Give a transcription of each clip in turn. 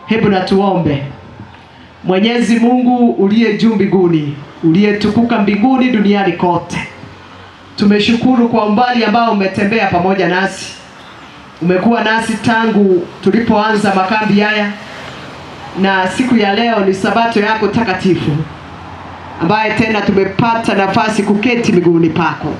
Hebu na tuombe. Mwenyezi Mungu uliye juu mbinguni, uliyetukuka mbinguni duniani kote, tumeshukuru kwa umbali ambao umetembea pamoja nasi. Umekuwa nasi tangu tulipoanza makambi haya, na siku ya leo ni sabato yako takatifu, ambaye tena tumepata nafasi kuketi miguuni pako.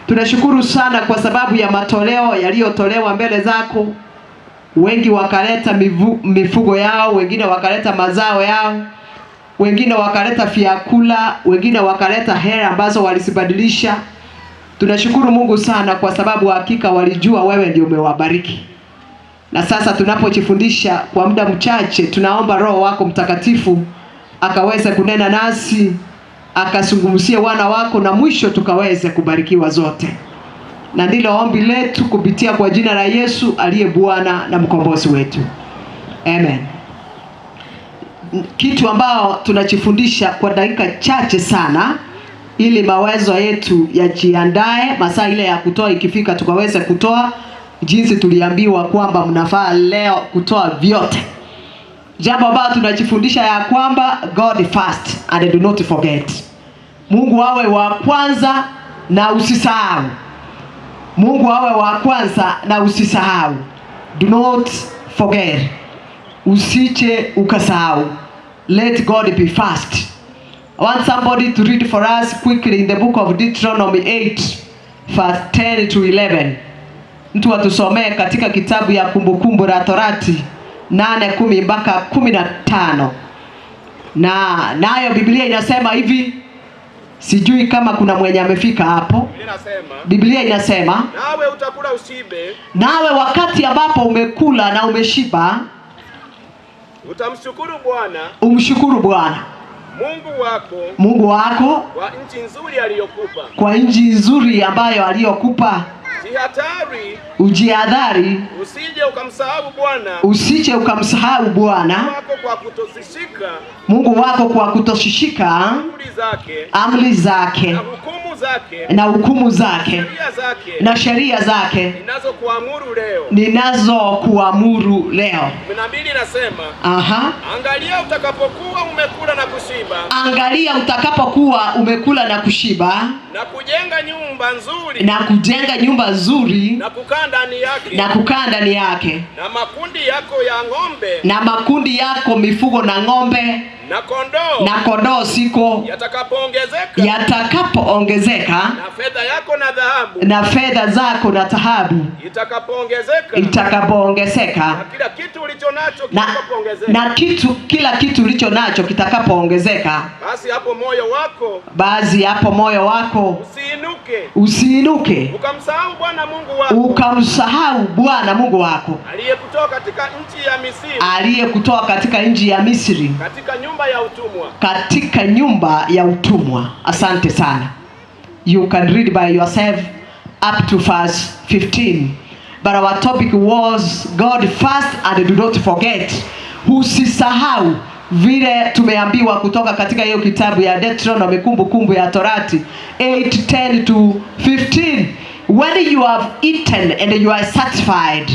Tunashukuru sana kwa sababu ya matoleo yaliyotolewa mbele zako. Wengi wakaleta mifugo yao, wengine wakaleta mazao yao, wengine wakaleta vyakula, wengine wakaleta hela ambazo walizibadilisha. Tunashukuru Mungu sana kwa sababu hakika walijua wewe ndio umewabariki. Na sasa tunapojifundisha kwa muda mchache, tunaomba Roho wako Mtakatifu akaweze kunena nasi, akazungumzie wana wako, na mwisho tukaweze kubarikiwa zote. Na ndilo ombi letu kupitia kwa jina la Yesu aliye Bwana na mkombozi wetu. Amen. Kitu ambao tunajifundisha kwa dakika chache sana ili mawazo yetu yajiandae, masaa ile ya kutoa ikifika tukaweze kutoa jinsi tuliambiwa kwamba mnafaa leo kutoa vyote. Jambo ambalo tunajifundisha ya kwamba God first and do not forget. Mungu awe wa kwanza na usisahau. Mungu awe wa kwanza na usisahau. Do not forget. Usije ukasahau. Let God be first. I want somebody to read for us quickly in the book of Deuteronomy 8 verse 10 to 11. Mtu atusomee katika kitabu ya Kumbukumbu la Torati 8:10 mpaka 15. Na nayo Biblia inasema hivi, sijui kama kuna mwenye amefika hapo. Biblia inasema, Biblia inasema, nawe utakula ushibe, nawe wakati ambapo umekula na umeshiba, utamshukuru Bwana umshukuru Bwana Mungu wako Mungu wako kwa nchi nzuri aliyokupa. Kwa nchi nzuri ambayo aliyokupa. Jihadhari Ujihadhari usije ukamsahau Bwana usije ukamsahau Bwana wako kwa kutozishika Mungu wako kwa kutozishika amri zake amri zake na hukumu zake na hukumu zake sheria zake na sheria zake ninazokuamuru leo. Ninazokuamuru leo. 12 inasema, angalia utakapokuwa umekula na kushiba Angalia utakapokuwa umekula na kushiba na kujenga nyumba nzuri na kujenga nyumba nzuri na kukaa ndani yake na kukaa ndani yake na makundi yako ya ng'ombe na makundi yako mifugo na ng'ombe na kondoo na kondoo siko yatakapoongezeka yatakapoongezeka na fedha yako na dhahabu na fedha zako na dhahabu itakapoongezeka itakapoongezeka na kila kitu ulicho nacho na, kitakapoongezeka, na kitu kila kitu ulicho nacho kitakapoongezeka, basi hapo moyo wako basi hapo moyo wako usiinuke usiinuke ukamsahau Bwana Mungu wako ukamsahau Bwana Mungu wako aliyekutoa katika nchi ya Misri, aliyekutoa katika nchi ya Misri, katika nyumba ya utumwa. Katika nyumba ya utumwa. Asante sana. You can read by yourself up to verse 15. But our topic was God first and do not forget. Usisahau vile tumeambiwa kutoka katika hiyo kitabu ya Deuteronomy, Kumbukumbu ya Torati 8:10 to 15. When you have eaten and you are satisfied,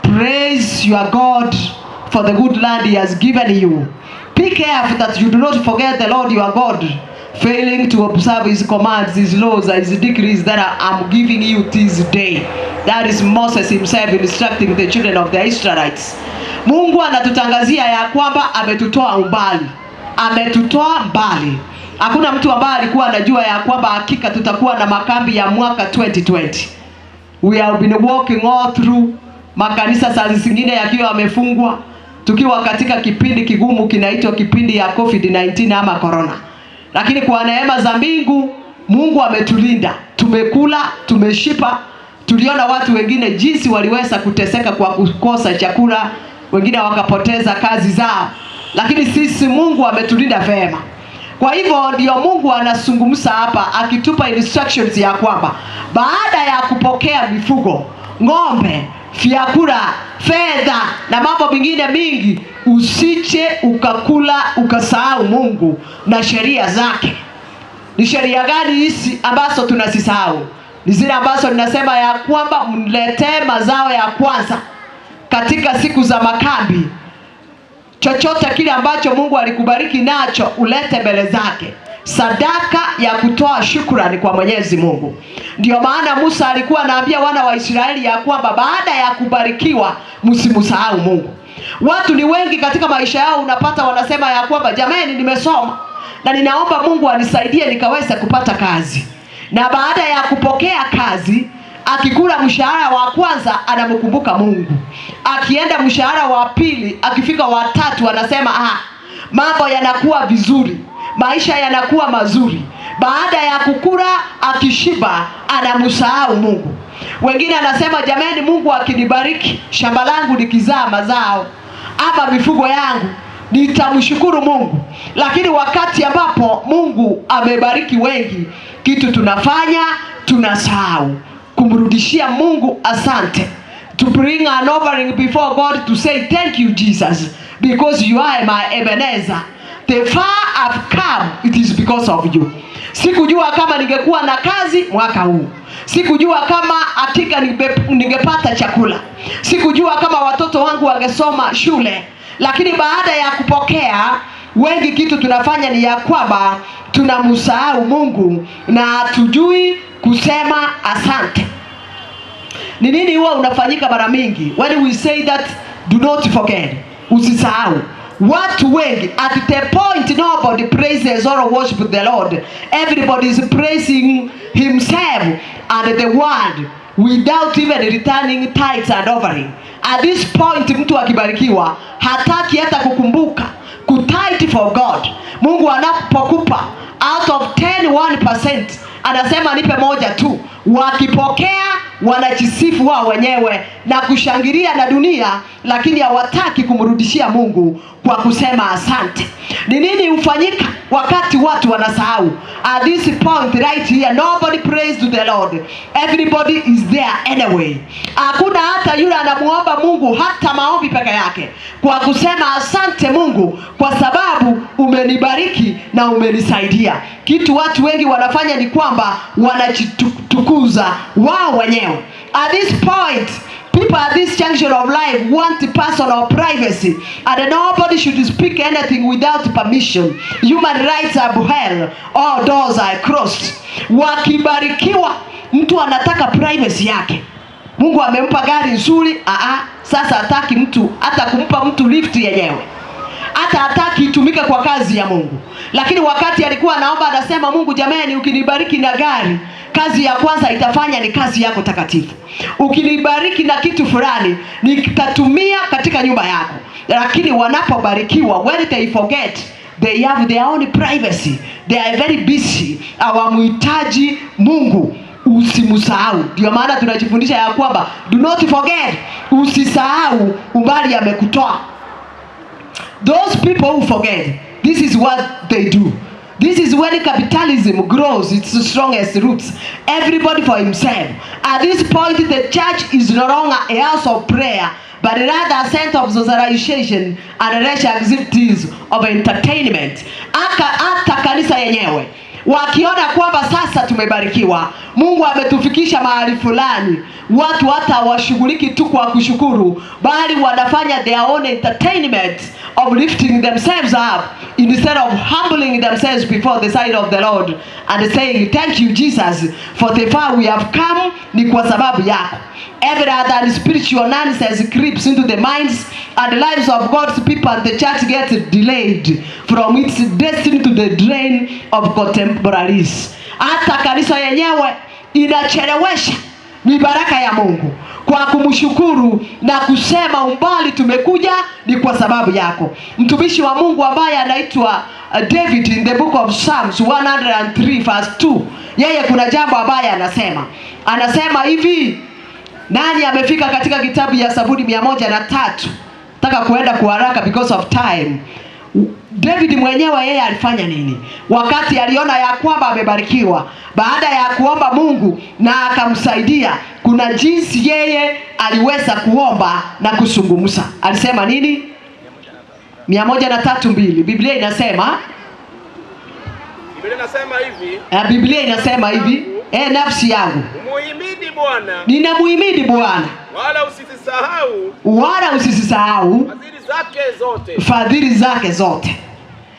praise your God for the good land he has given you. Be careful that you do not forget the Lord your God, failing to observe his commands, his laws, and his decrees that I am giving you this day. That is Moses himself instructing the children of the Israelites. Mungu anatutangazia ya kwamba ametutoa umbali, ametutoa mbali. Hakuna mtu ambaye alikuwa anajua ya kwamba hakika tutakuwa na makambi ya mwaka 2020. We have been walking all through, makanisa saa zingine yakiwa yamefungwa, tukiwa katika kipindi kigumu kinaitwa kipindi ya COVID-19 ama corona. Lakini kwa neema za mbingu Mungu ametulinda, tumekula, tumeshiba. Tuliona watu wengine jinsi waliweza kuteseka kwa kukosa chakula, wengine wakapoteza kazi zao, lakini sisi Mungu ametulinda vema. Kwa hivyo ndio Mungu anazungumza hapa akitupa instructions ya kwamba baada ya kupokea mifugo, ng'ombe, vyakula, fedha na mambo mengine mingi, usije ukakula ukasahau Mungu na sheria zake. Ni sheria gani hizi ambazo tunazisahau? Ni zile ambazo ninasema ya kwamba mletee mazao ya kwanza katika siku za makambi. Chochote kile ambacho Mungu alikubariki nacho ulete mbele zake, sadaka ya kutoa shukrani kwa Mwenyezi Mungu. Ndio maana Musa alikuwa anaambia wana wa Israeli ya kwamba baada ya kubarikiwa msimsahau Mungu. Watu ni wengi katika maisha yao, unapata wanasema ya kwamba jamani, nimesoma na ninaomba Mungu anisaidie nikaweze kupata kazi. Na baada ya kupokea kazi, akikula mshahara wa kwanza anamkumbuka Mungu. Akienda mshahara wa pili, akifika wa tatu anasema mambo yanakuwa vizuri, maisha yanakuwa mazuri. Baada ya kukula akishiba, anamsahau Mungu. Wengine anasema jamani, Mungu akinibariki, shamba langu likizaa mazao ama mifugo yangu, nitamshukuru Mungu. Lakini wakati ambapo Mungu amebariki wengi, kitu tunafanya tunasahau kumrudishia Mungu asante, to bring an offering before God to say thank you, Jesus, because you are my Ebenezer. The far I've come, it is because of you. Sikujua kama ningekuwa na kazi mwaka huu, sikujua kama hakika ningepata chakula, sikujua kama watoto wangu wangesoma shule. Lakini baada ya kupokea, wengi kitu tunafanya ni ya kwamba tunamsahau Mungu na hatujui kusema asante. Ni nini huwa unafanyika mara mingi? When we say that do not forget, usisahau. Watu wengi at the point nobody praises or worship the Lord. Everybody is praising himself and the world without even returning tithes and offering. At this point mtu akibarikiwa hataki hata kukumbuka kutithe for God. Mungu anapokupa out of 10 1%, anasema nipe moja tu. Wakipokea wanajisifu wao wenyewe na kushangilia na dunia, lakini hawataki kumrudishia Mungu kwa kusema asante. Ni nini hufanyika wakati watu wanasahau? At this point right here, nobody prays to the Lord. Everybody is there anyway. Hakuna hata yule anamuomba Mungu hata maombi peke yake kwa kusema asante Mungu kwa sababu umenibariki na umenisaidia. Kitu watu wengi wanafanya ni kwamba wanajitukuza wao wenyewe. At this point, people at this junction of life want personal privacy, and nobody should speak anything without permission. Human rights are upheld, all doors are closed. Wakibarikiwa, mtu anataka privacy yake. Mungu amempa gari nzuri, sasa hataki mtu hata kumpa mtu lift yenyewe, hata hataki itumike kwa kazi ya Mungu. Lakini wakati alikuwa anaomba anasema, Mungu jamani, ukinibariki na gari, kazi ya kwanza itafanya ni kazi yako takatifu. Ukinibariki na kitu fulani, nitatumia katika nyumba yako. Lakini wanapobarikiwa, when they forget they have their own privacy, they are very busy, hawamuhitaji Mungu. Usimsahau. Ndio maana tunajifundisha ya kwamba do not forget, usisahau umbali amekutoa. Those people who forget, this is what they do. This is when capitalism grows its strongest roots. Everybody for himself. At this point, the church is no longer a house of prayer, but rather a center of socialization and leisure activities of entertainment. Aka hata kanisa yenyewe wakiona kwamba sasa tumebarikiwa, Mungu ametufikisha mahali fulani, watu hata hawashughuliki tu kwa kushukuru, bali wanafanya their own entertainment of lifting themselves up instead of humbling themselves before the side of the Lord and saying thank you, Jesus, for the far we have come, ni kwa sababu yako. Every other spiritual nonsense creeps into the minds and lives of God's people, and the church gets delayed from its destiny to the drain of contemporaries. Hata kanisa yenyewe inachelewesha mibaraka ya Mungu kwa kumshukuru na kusema umbali tumekuja ni kwa sababu yako. Mtumishi wa Mungu ambaye anaitwa David in the book of Psalms 103 verse 2, yeye kuna jambo ambaye anasema. Anasema hivi, nani amefika katika kitabu ya Zaburi 103? Nataka kuenda kwa haraka because of time. David mwenyewe yeye alifanya nini wakati aliona ya kwamba amebarikiwa? Baada ya kuomba Mungu na akamsaidia, kuna jinsi yeye aliweza kuomba na kuzungumza. Alisema nini? 103:2. Biblia inasema, Biblia inasema hivi, Biblia inasema hivi, nafsi yangu umuhimidi Bwana, ninamuhimidi Bwana. Wala usizisahau Wala usisahau fadhili zake zote. Fadhili zake zote.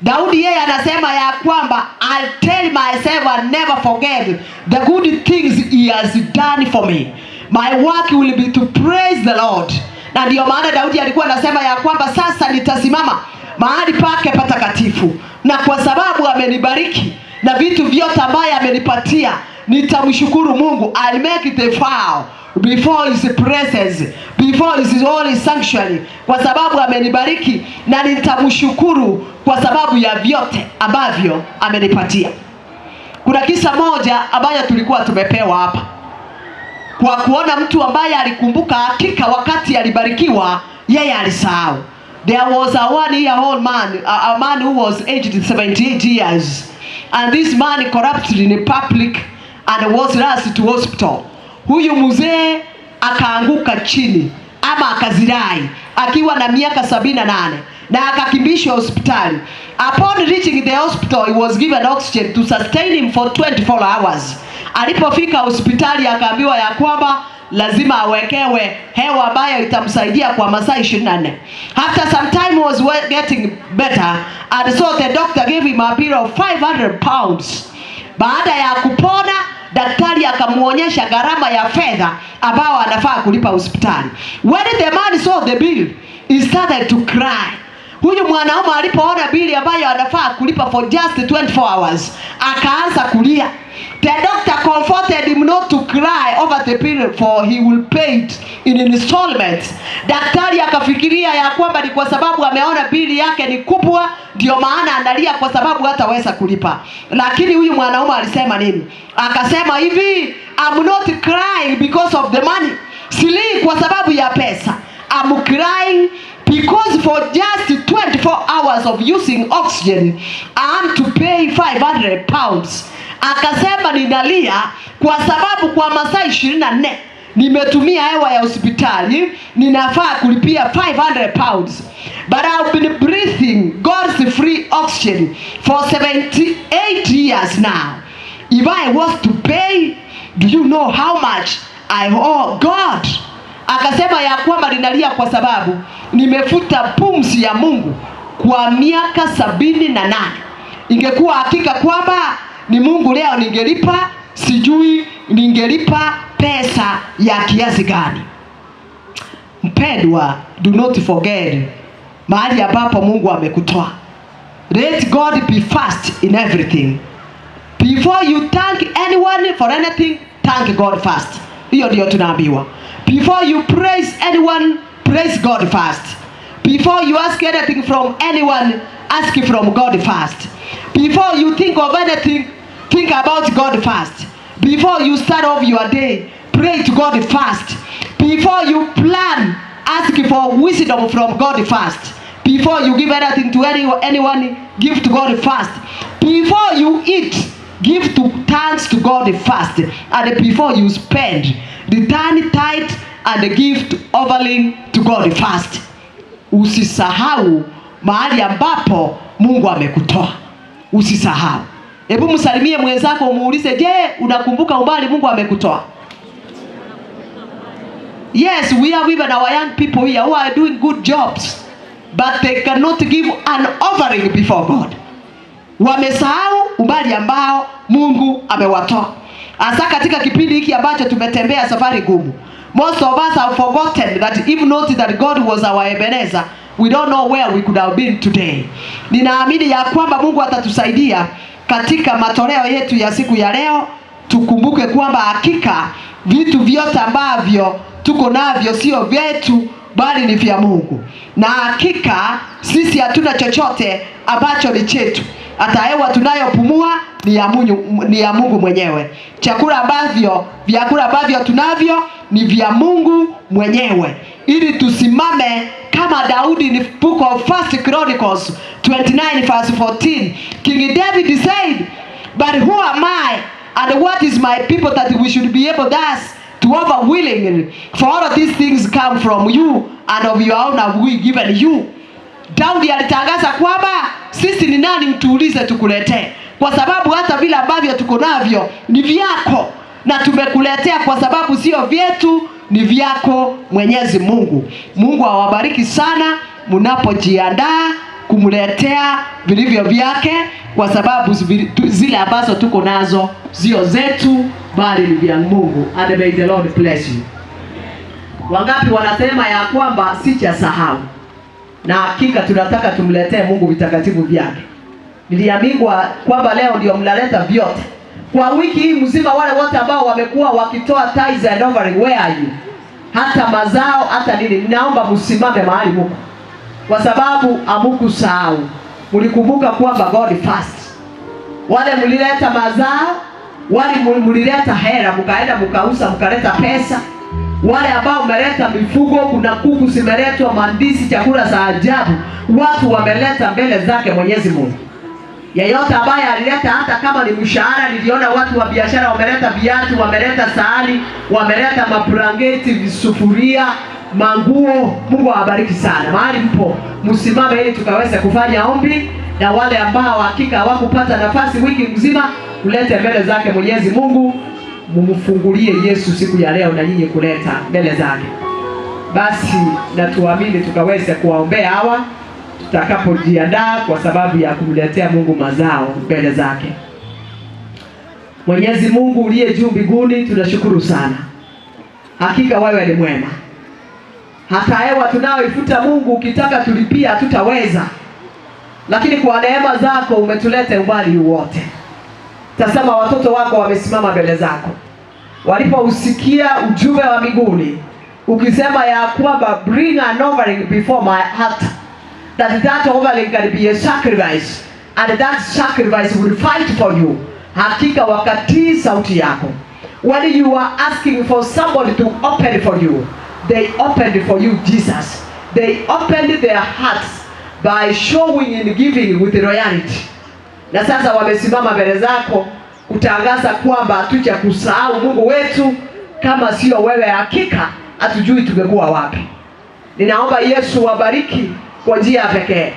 Daudi yeye anasema ya kwamba, "I'll tell myself and never forget the good things he has done for me. My work will be to praise the Lord." Na ndiyo maana Daudi alikuwa anasema ya kwamba sasa nitasimama mahali pake patakatifu, na kwa sababu amenibariki na vitu vyote ambaye amenipatia, nitamshukuru Mungu. I'll make it a vow before his presence, before his holy sanctuary, kwa sababu amenibariki na nitamshukuru kwa sababu ya vyote ambavyo amenipatia. Kuna kisa moja ambayo tulikuwa tumepewa hapa kwa kuona mtu ambaye alikumbuka hakika wakati alibarikiwa, yeye alisahau. There was a 1 year old man, a man who was aged 78 years, and this man collapsed in public and was rushed to hospital. Huyu mzee akaanguka chini ama akazirai akiwa na miaka 78 na akakimbishwa hospitali. Upon reaching the hospital, he was given oxygen to sustain him for 24 hours. Alipofika hospitali akaambiwa ya kwamba lazima awekewe hewa ambayo itamsaidia kwa masaa 24. After some time was getting better, and so the doctor gave him a bill of £500. Baada ya kupona, daktari akamuonyesha gharama ya fedha ambayo anafaa kulipa hospitali. When the man saw the bill, he started to cry. Huyu mwanaume alipoona bili ambayo anafaa kulipa for just 24 hours, akaanza kulia. The doctor comforted him not to cry over the bill, for he will pay it in installments. Daktari akafikiria ya kwamba ni kwa sababu ameona bili yake ni kubwa, ndio maana analia kwa sababu hataweza kulipa. Lakini huyu mwanaume alisema nini? Akasema hivi, "I'm not crying because of the money." Silii kwa sababu ya pesa. "I'm crying because for just 24 hours of using oxygen, I'm to pay £500." Akasema ninalia kwa sababu kwa masaa 24 nimetumia hewa ya hospitali, ninafaa kulipia £500. "But I've been breathing God's free oxygen for 78 years now. If I was to pay, do you know how much I owe God?" Akasema ya kwamba ninalia kwa sababu nimevuta pumzi ya Mungu kwa miaka 78. Ingekuwa hakika kwamba ni Mungu leo ningelipa, sijui ningelipa pesa ya kiasi gani. Mpendwa, do not forget mahali ambapo Mungu amekutoa. Let God be first in everything. Before you thank anyone for anything, thank God first. Hiyo ndio tunaambiwa. Before you praise anyone, praise God first. Before you ask anything from anyone, ask from God first. Before you think of anything, think about God first. Before you start off your day, pray to God first. Before you plan, ask for wisdom from God first. Before you give anything to anyone, give to God first. Before you eat, give to thanks to God first. And before you spend, return tithe and give to offering to God first. Usisahau mahali ambapo Mungu amekutoa. Usisahau. Hebu msalimie mwenzako umuulize, je, unakumbuka umbali Mungu amekutoa? Yes, we have even our young people here who are doing good jobs, but they cannot give an offering before God. Wamesahau umbali ambao Mungu amewatoa. Hasa katika kipindi hiki ambacho tumetembea safari ngumu. Most of us have forgotten that if not that God was our Ebenezer, we don't know where we could have been today. Ninaamini ya kwamba Mungu atatusaidia katika matoleo yetu ya siku ya leo. Tukumbuke kwamba hakika vitu vyote ambavyo tuko navyo sio vyetu, bali ni vya Mungu, na hakika sisi hatuna chochote ambacho ni chetu. Hata hewa tunayopumua ni ya Mungu mwenyewe. Chakula ambavyo vyakula ambavyo tunavyo ni vya Mungu mwenyewe, ili tusimame kama Daudi. Ni Book of First Chronicles 29 verse 14. King David said, "But who am I and what is my people that we should be able thus to offer willingly? For all of these things come from you, and of your own have we given you." Daudi alitangaza kwamba sisi ni nani mtuulize tukuletee, kwa sababu hata vile ambavyo tuko navyo ni vyako na tumekuletea kwa sababu sio vyetu. ni vyako Mwenyezi Mungu. Mungu awabariki sana mnapojiandaa kumletea vilivyo vyake, kwa sababu zile ambazo tuko nazo sio zetu, bali ni vya Mungu. And may the Lord bless you. Wangapi wanasema ya kwamba sijasahau? Na hakika tunataka tumletee Mungu vitakatifu vyake. Niliambiwa kwamba leo ndio mnaleta vyote. Kwa wiki hii mzima, wale wote ambao wamekuwa wakitoa tithes and offering, where are you? Hata mazao hata nini, ninaomba msimame mahali muko, kwa sababu hamukusahau, mlikumbuka kwamba God first. Wale mlileta mazao, wale mlileta hela, mkaenda mkauza, mkaleta pesa. Wale ambao mmeleta mifugo, kuna kuku zimeletwa, mandizi, chakula za ajabu, watu wameleta mbele zake Mwenyezi Mungu. Yeyote ambaye alileta hata kama ni mshahara, niliona watu wa biashara wameleta viatu, wameleta sahani, wameleta mabrangeti, visufuria, manguo. Mungu awabariki sana. Mahali mpo, msimame ili tukaweze kufanya ombi, na wale ambao hakika hawakupata nafasi wiki mzima, kulete mbele zake Mwenyezi Mungu, mumfungulie Yesu siku ya leo na nyinyi kuleta mbele zake. Basi na tuamini tukaweze kuwaombea hawa tutakapojiandaa kwa sababu ya kumletea Mungu mazao mbele zake. Mwenyezi Mungu uliye juu mbinguni, tunashukuru sana. Hakika wewe ni mwema. Hata hewa tunayoifuta Mungu, ukitaka tulipia hatutaweza, lakini kwa neema zako umetuleta umbali wote. Tazama watoto wako wamesimama mbele zako, walipousikia ujumbe wa mbinguni ukisema ya kwamba bring an offering before my altar, that that offering can be a sacrifice and that sacrifice will fight for you. Hakika wakatii sauti yako. When you are asking for somebody to open for you, they opened for you, Jesus. They opened their hearts by showing and giving with loyalty. Na sasa wamesimama mbele zako kutangaza kwamba hatuja kusahau Mungu wetu, kama sio wewe hakika hatujui tungekuwa wapi. Ninaomba Yesu wabariki kwa njia ya pekee,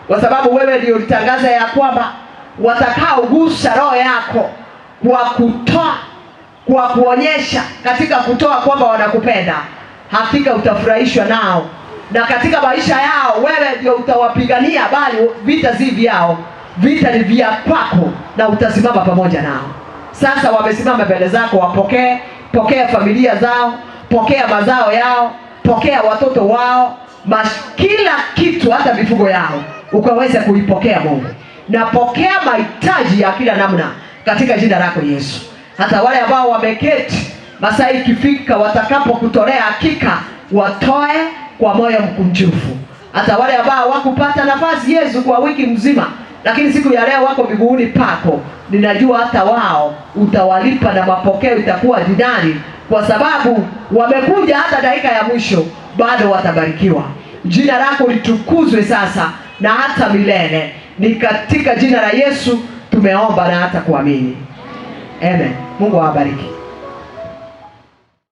kwa sababu wewe ndio ulitangaza ya kwamba watakaogusa roho yako kwa kutoa, kwa kuonyesha katika kutoa kwamba wanakupenda, hakika utafurahishwa nao, na katika maisha yao wewe ndio utawapigania, bali vita si vyao, vita ni vya kwako, na utasimama pamoja nao. Sasa wamesimama mbele zako, wapokee, pokea familia zao, pokea mazao yao, pokea watoto wao, kila kitu, hata mifugo yao ukaweza kuipokea Mungu, na pokea mahitaji ya kila namna katika jina lako Yesu. Hata wale ambao wameketi, masaa ikifika, watakapokutolea hakika watoe kwa moyo mkunjufu. Hata wale ambao hawakupata nafasi Yesu kwa wiki mzima, lakini siku ya leo wako miguuni pako, ninajua hata wao utawalipa na mapokeo itakuwa dinari, kwa sababu wamekuja hata dakika ya mwisho, bado watabarikiwa. Jina lako litukuzwe sasa na hata milele. Ni katika jina la Yesu tumeomba na hata kuamini. Amen. Mungu awabariki.